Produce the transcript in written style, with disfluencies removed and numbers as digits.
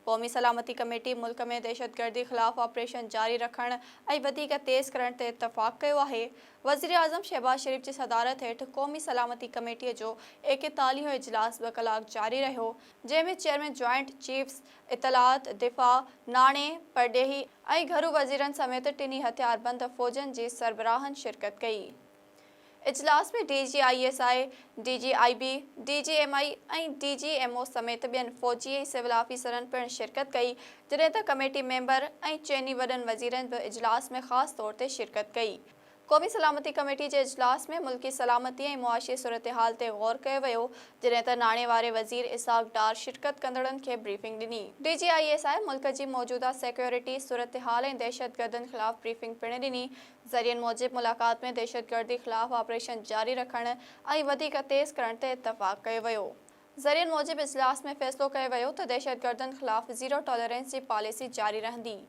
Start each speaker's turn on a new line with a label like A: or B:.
A: قومي سلامتي ڪميٽي ملڪ ۾ دهشتگردي خلاف آپريشن جاري رکڻ ۽ وڌيڪ تيز ڪرڻ تي اتفاق ڪيو آهي. وزيراعظم شهباز شريف جي صدارت هيٺ قومي سلامتي ڪميٽي جو ايڪيتاليهون اجلاس ٻه ڪلاڪ جاري رهيو، جنهن ۾ چيئرمين جوائنٽ چيفس، اطلاعات، دفاع، ناڻي، پرڏيهي ۽ گهرو وزيرن سميت ٽنهي هٿياربند فوجن جي سربراهن شرڪت ڪئي. اجلاس ۾ D G I S I, D G I B, D G M I ۽ D G M O سميت ٻين فوجي ۽ سول آفيسرن پڻ شرڪت ڪئي، جڏهن ته ڪميٽي ميمبر ۽ چئني وڏن وزيرن به اجلاس ۾ خاص طور تي شرڪت ڪئي. قومي سلامتي ڪميٽي جي اجلاس ۾ ملڪي سلامتي ۽ معاشي صورتحال تي غور ڪيو ويو، جڏهن ته ناڻي واري وزير اسحاق ڊار شرڪت ڪندڙن کي بريفنگ ڏني. D G I S I ملڪ جي موجوده سيڪيورٽي صورتحال ۽ دهشتگردن خلاف بريفنگ پڻ ڏني. ذريعن موجب ملاقات ۾ دهشتگردي خلاف آپريشن جاري رکڻ ۽ وڌيڪ تيز ڪرڻ تي اتفاق ڪيو ويو. ذريعن موجب اجلاس ۾ فيصلو ڪيو ويو ته دهشتگردن خلاف زيرو ٽالرنس جي پاليسي جاري رهندي.